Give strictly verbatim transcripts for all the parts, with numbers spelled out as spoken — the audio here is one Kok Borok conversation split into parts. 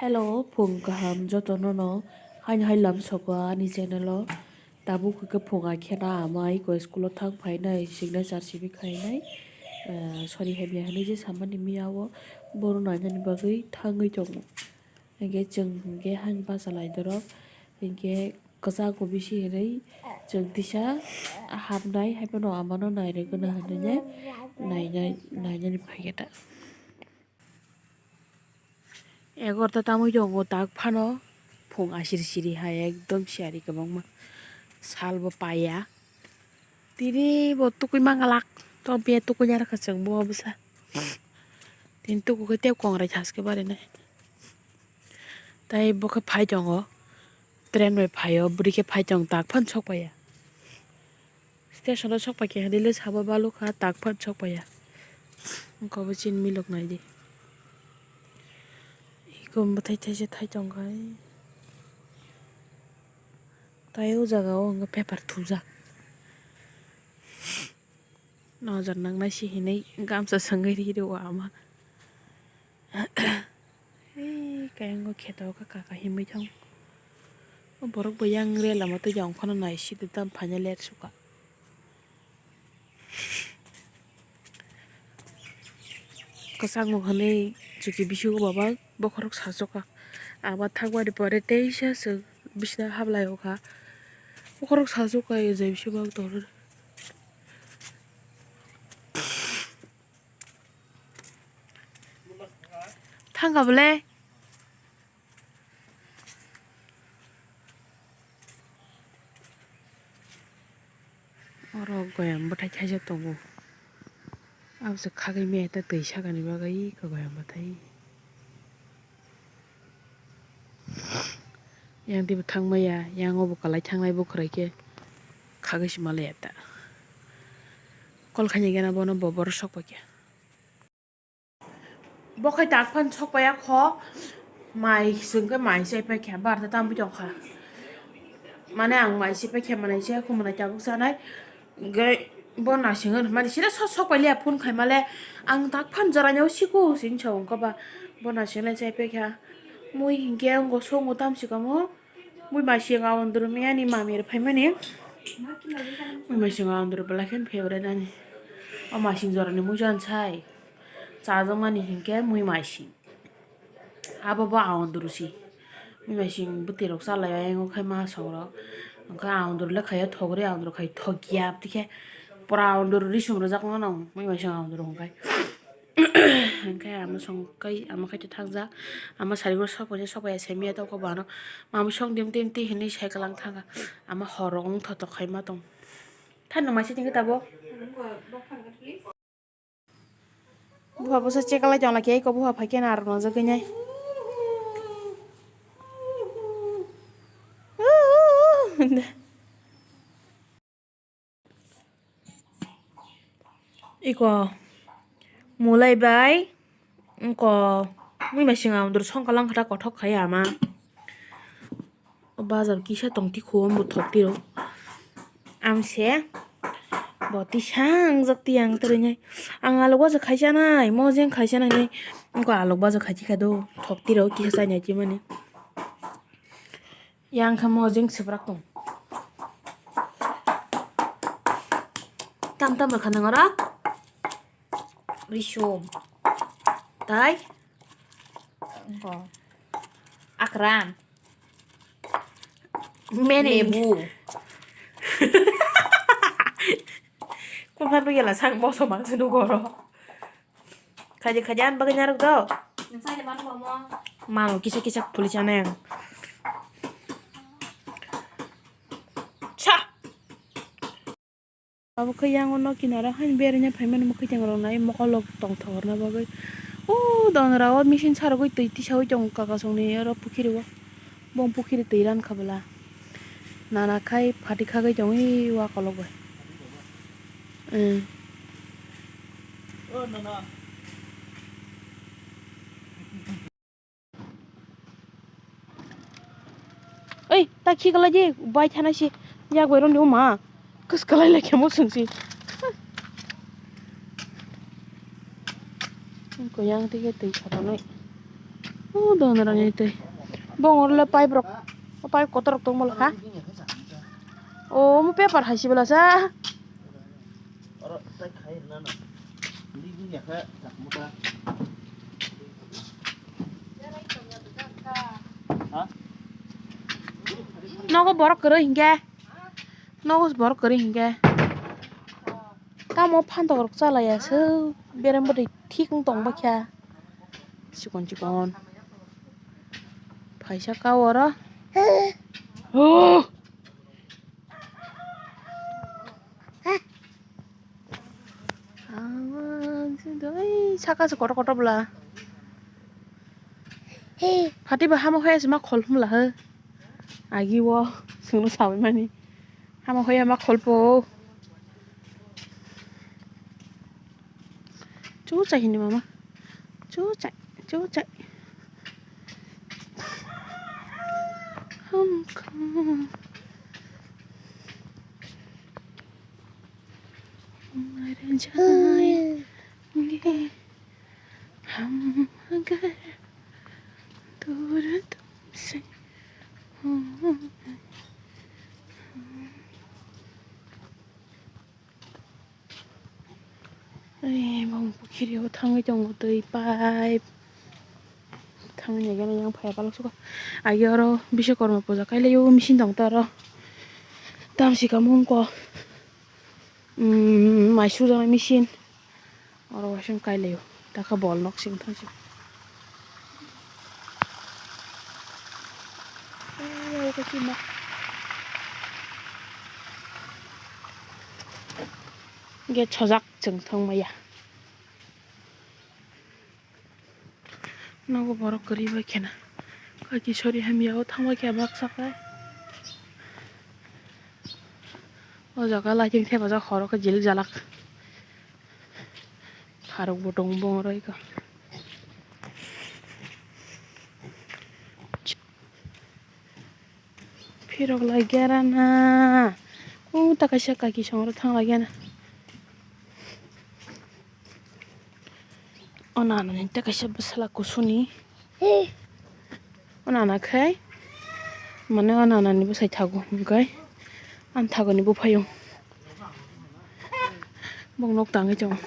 Hello, phung kaham jotono no. Haini hai lam soko ani channel o. Tabuk khe phung akhe na amai ko school o thang phainai, signature sibi khainai. Eh, sorry, hamya hinui je samani miya o, bono nainani bagwi thangwi tongo. Hinkhe chwng hinkhe haini bachalai dorok, hinkhe kwchak bo bisi hinui chwng tisa hapnai, haiphano amano nairwgwna hinui nainai, nainani phaikhe ta. Egarota tamwi tongo tak phano, phung asiri siri hai ekdom siyari kwbangma, salbo paiya. Tini bo tukui mangalak, to be tukui ya rwkha chwng bo bwsa. Tini tuku khe tei kongrai thaske barinai. Tai bo khe phai tongo, train bai phaio, bwrwi khe phai tong tak phano sok paiya. Station o sok paikha hinui le sabo balukha, tak phano sok paiya. Wngkha bo chini milok naidi. Eko bwthai thaisa thai tongkha. Tai o jaga o hwnkhai paper thupjak. Nojor nangnai se hinui gamsa swngwi ri rw ama. Ei, kayang o kheto kha kaka himwi thang. O borok bo yang rela matwi ya ongkhorna nai sidi tam phaina let suka. Kwchangma hwnwi chuki bisingo baba bokhorok sachukha. Aba thangmani pore teisa chwng bisina hablai o kha. Bokhorok sachukha, jai bisingo ang tongo. Thangkha bwle. Oro goyam bwthai thaisa tongo. Abose khagwi maya ta twi sakani bagwi eko goyam bwthai. Yang teibo thangmaya, yang obo kwlai thangnai bo khwrai khe khagwi se malaya ta. Kol khaina gana bono bo borok sok paikha. Bo khai tak phan sok paiya kho, mai chwng khe mai chai paikha, barda tamwi tongkha. Mane ang mai chai paikha, manai chai kho, manai tabuk chanai. Hwnkhe bo naisingwk mani sida sok sok pailiya phone khaimale, ang tak phan joraino siko sini sa wngkha ba. Bo naisingwk chai paikha. Mui hinkhe wngkha songo tamsi kamo. Mui masing aondru miyani mami rw phaimani. Mui masing aondru belai khe favorite ani. O masing jorani mui jan sai. Chajakmani hinkhe mui masing. Abo bo aondru si. Mui masing bwtwi rok chalai o, ayang o khai ma song rok. Hwnkhe aondru le khai o thogri aondru khai thok ya abdi khe. Pura aondru risum rwjak mano mui masing aondru hwnkhe. Hwnkhe ama song kai ama khai thakjak. Ama sari go sok paisa sok paisa semiya toko bano. Mami song dim tim ti hinui sai kalang thangkha. Ama horo wng thotok khai ma tong. Thanno maisi tingkhe tabo. Buha bwsa chekalai tong lakhe eko buha phaikhe na aro nojagwi nai. Iko mulai bai wngko mui masing aondru songkha langkha kothok khai ama. O bazar kisa tong tikhu omo thok tiro. Ang se bo tisa ang jak ti ang toro nai. Ang alok baja khai chanai, mojeng khai chanai nai. Wngkha alok baja khai tikha do. Thok tiro kisa chai nai ti mani. Yang kha mojeng sibrak tong. Tam tam rwkha nang ora. Risum. Tai. Wngkha. Akran. Meni. Lebu. Kung khan rw yala sang moso mangsa nugo oro. Khaji khaji an bagwi narwk do. Mano kisa kisa phuli chanai ang. Cha. Abo khe yang o nok kinaro haino beraina phaimani mwkhwtwng rok nai mokol rok tongthok rwna bagwi. O dongra o machine sarogwi twi tisawi tongo kaka songni oro pukhiri o. Bo pukhiri twi rankha bwla. Nana khai phati khagwi tongo ui wakolok bai. Oi, ta khiklai di, bai thana si, yak bai roni uma, kwswk kwlai lai khe mo swng si. Ko yang tike twi satanai. O dongrani twi. Bongor le pipe rok. O pipe kotor rok tongma lakha. O mo paper hai sibala sa. Nogo borok kwrwi hinkhe. Nogo borok kwrwi hinkhe. Tamo phantok rok chalai ya se berem bwtwi thik wng tong bakha. Chikon chikon. Phaisa ka oro. Oh. Saka se kotor kotor bwla. Phati ba hamo hai se ma khol hum la he. Agi o sungno sawi mani. Hamo hai ma khol po. Chuchai hini mama. Chuchai, chuchai. Hum, hum. Mar jayenge hum agar dur tumse. Ei, bong pukhiri o thangwi tongo twi pipe. Thangwi nai gana yang phaiya balok suka. Agi oro Biswakarma puja kailaio machine tong taro. Tamsi kamung ko. Mm, mai sujaknai machine. Oro waisung kailaio. Taka bol nok sing thangsi. Ge chojak chwng thang maya. Nogo borok kwrwi bai khena. Kaki sori hamya o thang bai khe baksa khe. O jaga lighting thepajak horo khe jilik jalak. Pharok bo tongo bongorok eko. Phirok lai gera na. O ta kaisa kaki songro thang lai gana. O nana ni ta kaisa bwsala kusuni. O nana khai mane o nana ni bwsai thago hwnkhe ang thago ni buphaiyung. Bong nok tangwi tongo.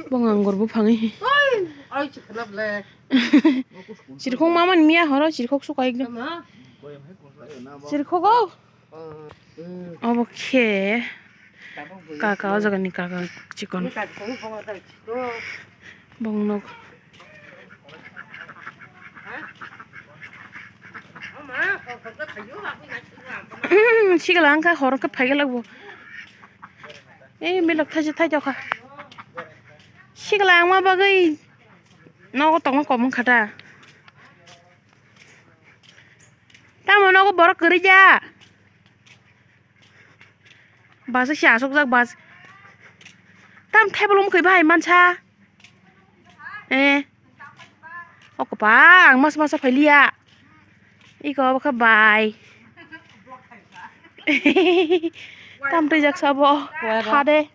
Bong anggur buphangwi. Chirkhok mama ni miya horo chirkhok suka ekdom. Chirkhok o. Obo khe kaka o jaga ni kaka chikon. Bong nok. Sigla wngkha horo khe phaikhe lagbo. Ei milok thaisa thaitokha. Sigla wngma bagwi nogo tongma kom wngkha ta. Tamo nogo borok kwrwi ja. Bus se asokjak bus. Tam table mwkhwi bahai mansa. Eh. O kwpal ang masa masa phailiya. Iko obo khe bai. Tam twijak sabo. Phade.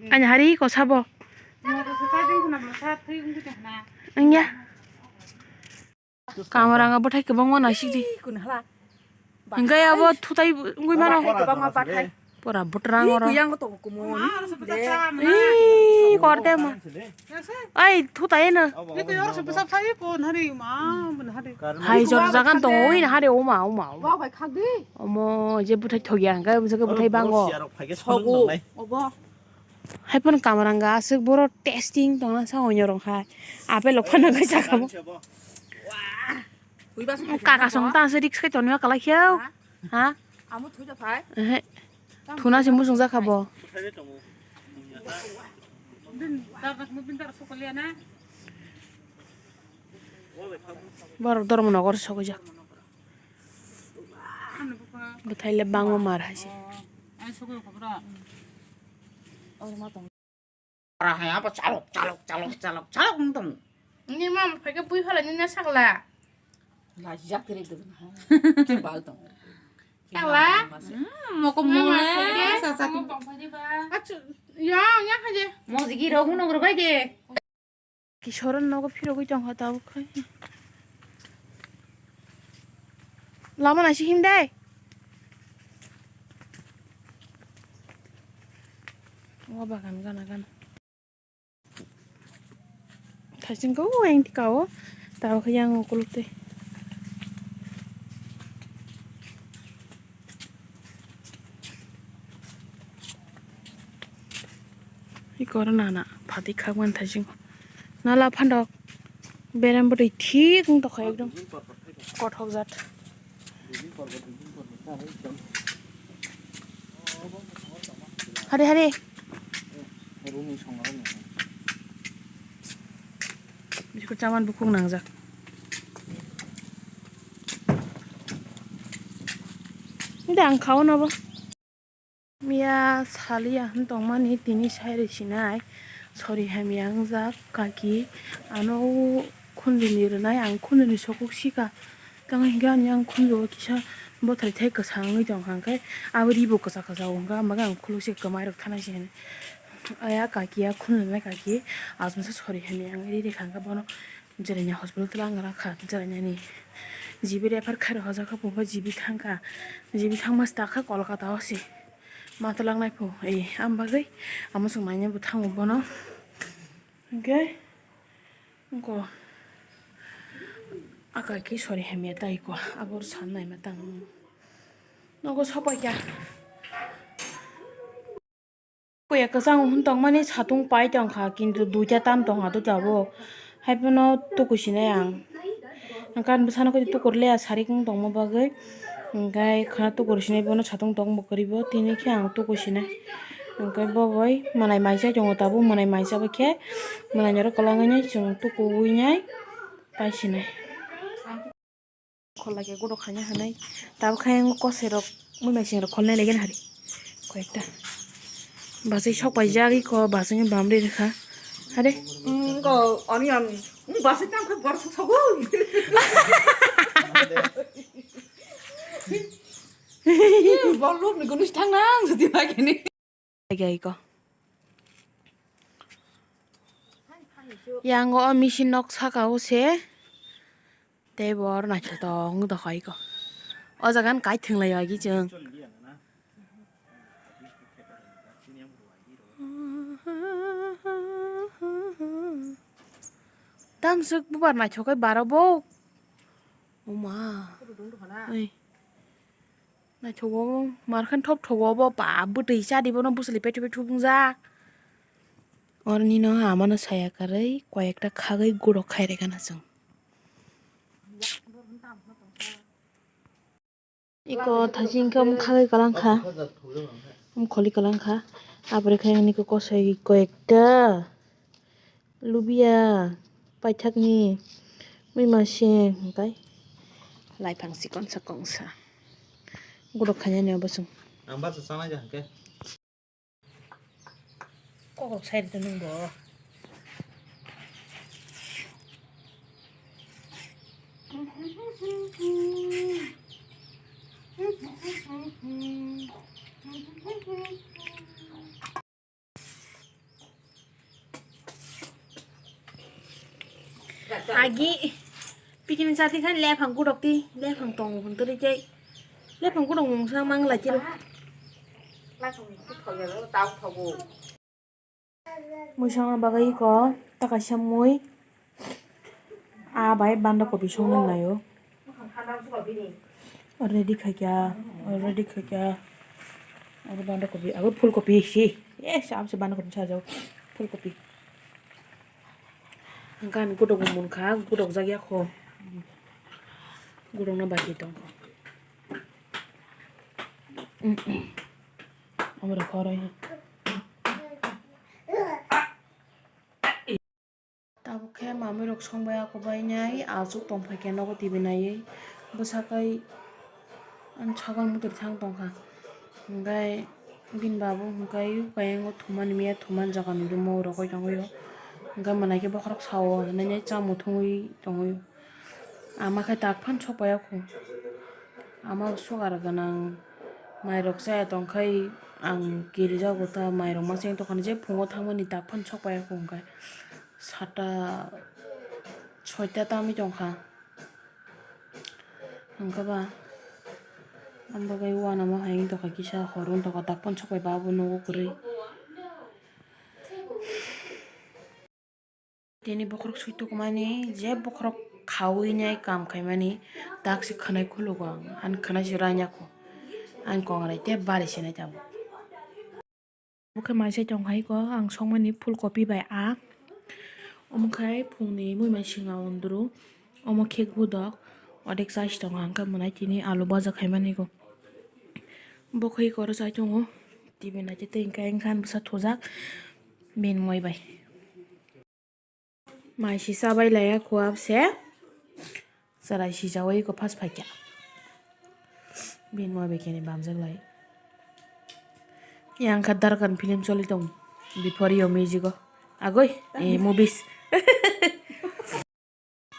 Ani hari ko sabo. Wngya. Kamaranga bwthai kwbangma naisik di. Hwnkhe abo thutai wngwi mano. Pura bwtrang oro. Ih, kor de ma. Ai, thutai no. Hai jor jagan tongo, ui, nahare, oma, oma, oma. Omo, je bwthai thogya, hwnkhe bwthai bango. Hai phano kamaranga aswk boro testing tongna sa onyo rok hai. Apel rok phano kai sakha bo. Kaka song ta se risk kai tonma kalai kheo. Ha? Amo thuja phai. Ehe. Thuna se musung jakha bo. Borok Dharmanagar sogwi jak. Bwthai le bangma mar hai se. Ora hai abo chalok, chalok, chalok, chalok, chalok wng tong. Ni mam phaikhe bui phala ni na sakla. Lajak tere de na. Ki bal tong. Sakla? Hmm, moko mole. Ya, ya khaje. Mojigi rok uno rok bai de. Kisoran nogo phirogwi tongkha tabuk khai. Lama naisi himdai. O bagan gana gana. Thaising kau yang tikao. Tabuk khai yang ukuluk tei. Iko oro nana phatwi khakmani thaisingo. Nala phandok berem bwtwi thik wng tongkha ekdom kothok jat. Hari hari. Bikor chaman bukhuk nangjak. Nda ang khaono bo. Miya saliya hwn tongmani tini sairwi sinai sori hamya wngjak kaki ano khunjwni rwnai ang khunjwni sokuk sika tamo hinkhe ani ang khunjwio kisa bothai thai kwsa wngwi tongkha hwnkhe abo ribo kwchak kwchak wngkha hwnba khe ang khuluk se kwmairok thanai se hinwi aya kaki ya khunjwnai kaki asonsa sori hamya wngwi rikha hwnkhe bono. Jerenya hospital twlang rakha, jerenya ni G B refer khairok hojak kha, bubo G B thangkha, G B thangma se takha Kolkata o se. Ma twlang nai pho, ei, am bagwi amo swng naina bo thango bono. Hwnkhe, wngko, aka ki sori hamya tai ko, abo san naima tang. Nogo sopai kha. Kuya kwchang hwn tongmani satung pai tongkha, kintu duita tam tongkha to tabuk. Haiphano tuku sinai ang. Hwnkhe ani bwsano khe tukur le asari wng tongma bagwi. Hwnkhe khana tukur sinai bono satung tong bo kwrwi bo, tini khe ang tuku sinai. Hwnkhe bo bai mwnai maisa tongo tabuk, mwnai maisa bai khe mwnai norok kwlangwi nai chwng tukuwi nai pai sinai. Khol lage godo khaina hinwi. Tabuk khe ang kosoi rok mui maising rok kholnai legen hari. Koyekta. Basai sok pai jagwi ko basai bamri rikha. Hade. Ko onion. Basai tam khe bor sok sogo. Bol lub ni gunus thang nang jodi lageni. Lagi ko. Yang o machine nok saka o se. Tei bo oro naithotok wng tongkha iko. O jaga no kai thwnglai agi chwng. Tamswk bubar naithok kai baro bo. Oma. Oi. Naithogo mar khan thop thogo bo pa bwtwi chadi bono bwswli pethu pethu wngjak. Oroni no amano saya karwi koyekta khagwi gurok khai rega na chwng. Iko thaising khe omo khagwi kwlangkha. Omo kholi kwlangkha. Aboni khe nini kosoi koyekta lubia paithakni muimasing hwnkhe laiphang chikon sa kongsa. Gurok khainani obo chwng. Ang basa chanai ja hwnkhe. Kok rok sai rwdi nwng bo. Agi picnic chati khan lephang gudok ti lephang tong hwn twi tei lephang gudok mungsa mang lai tiro. Mui songna bagwi iko ta kaisa mui. A bai banda kopi songna naio. Ready khaikya, ready khaikya. Abo banda kopi, abo phul kopi si. Yes, abo se banda kopi sajao. Phul kopi. Hwnkhe ani gudok bo munkha, gudok jak ya kho. Gudokno bati tongkho. Amoro khoroi. Tabuk khe mamui rok song bai ako bai nai achuk tong phai khe nogo T V naiwi. Bwsakhe ani sakol motri thang tongkha. Hwnkhe bini babu hwnkhe kayang o thumani miya thumani jaga nw rimo rogwi tongwi o. Hwnkhe mwnai khe bokhorok sao hinwi chamung thungwi tongwi o. Ama khe tak phano sok pai o kho. Ama sugar gwnang Mairok chaya tongkhai ang kirijago ta, mairok ma cheng tongkha je phungo thangmani tak phano sok pai ya kho hwnkhe sata soita tangwi tongkha. Hwnkhe ba, ang bagwi uanama hai wng tongkha kisa, hor wng tongkha, tak phano sok pai ba bo nogo kwrwi. Tini bokhorok sui tukumani, je bokhorok khaui nai kam khaimani, tak se khwnai khulugo ang, ani khwnai se rainyaku, ani kongrai tei bari se nai tabuk. Bo khe mai se tong hai kho, ang songmani phulkopi bai aa. Omo khai phungni mui mai swnga unduru. Omo khe gudok, odek chai se tongo, hwnkhe mwnai tini alu baja khaimani kho. Bo khai koro chai tongo, T V naitwi tei hwnkhe wngkha bwsa thujak bini moi bai. Mai si chabai laiya kho abse. Chwrai sijaui kho phas phaikha. Bini moi bai khe ni bamjak lai. Yang kha Darkan film choli tong. Before your music o. Agoi, eh, movies.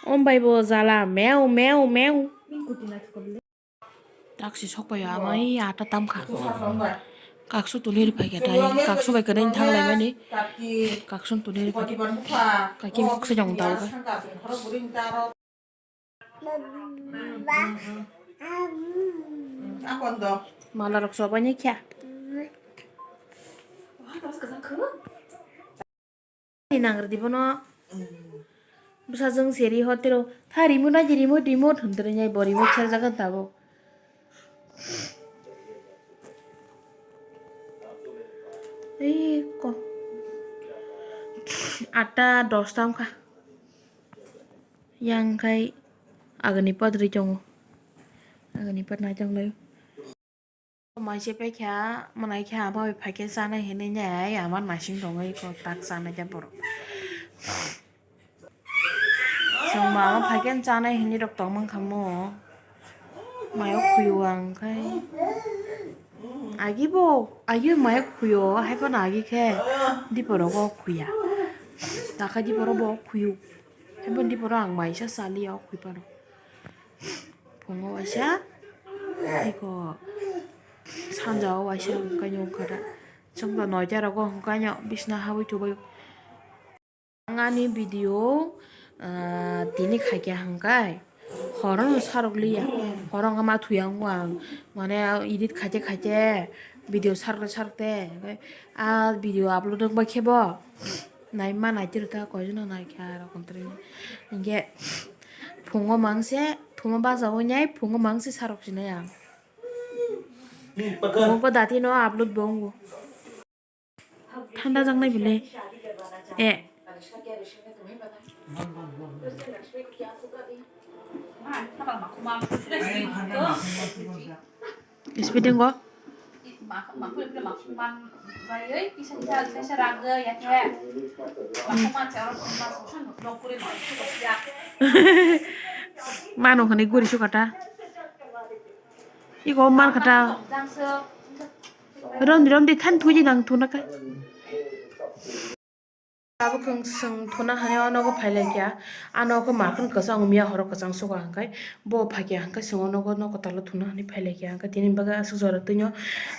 Om bai bo jala, meu, meu, meu. Taksi sok pai amai ata tam kha. Kaksu tuli ri phaikha tai, kaksu bai kwrwi thang lai mani. Kaksu tuli ri phaikha. Kaki kok se jong dal kha. Mala rok sobai ni kha. Ni nang rwdi bono. Bwsajwng se ri hor tiro. Tha remote nai di, remote, remote hwn tiro nai bo remote serjak tabuk. Ei ko. Atta dosta wngkha. Yang khai agani pat ri tongo. Agani pat nai tong lai. Mai se paikha, mwnai khe ama bai phaikhe chanai hinwi nai, ama naising tongwi kho tak chanai khe borok. Chwng bo ama phaikhe chanai hinwi rok tongmang kha mo. Mayo khuyo ang khai. Agi bo, agi mayo khuyo, hai phano agi khe diporo bo khuya. Takha diporo bo khuyo. Hai phano diporo ang maisa chaliya o khui phano. Phungo waisa, eko sanja o waisa hwnkhe nw wngkha da. Chwngno noita rogo hwnkhe nw bisna habwi thubai. Ang ani video, ah, tini khaikha hwnkhe horo no sarok liya, horo wngkha ma thuya wngo ang, mane edit khaite khaite video sarokte sarokte, a video upload wngbai khe bo. Nai ma nai tiro ta koijono nai kha aro kontri. Hinkhe phungo mangse thuma baja o nai phungo mangse sarok sinai ang. Phungo ko dati no upload bo wngo. Thanda jak nai bile. Eh. Speeding go. Mano hwnwi guri sukata. Iko man kata. Romdi romdi than thuji nang thuna kai. Tabuk chwng thuna hani o nogo phai lai kha. Ano khe makhon kwchang miya horo kwchang suka hwnkhe bo phai kha hwnkhe chwng o nogo nok kwtal o thuna hani phai lai kha hwnkhe tini bagwi aswk jora twi no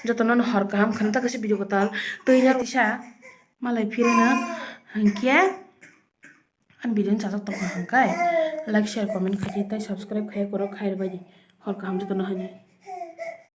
jotono no hor kaham khna ta kaisa video kwtal twi no tisa malai phirino hwnkhe ani video no chajak tongkha hwnkhe like share comment khaidi tei subscribe khai kwrwk khai rwbaidi hor kaham jotono hani.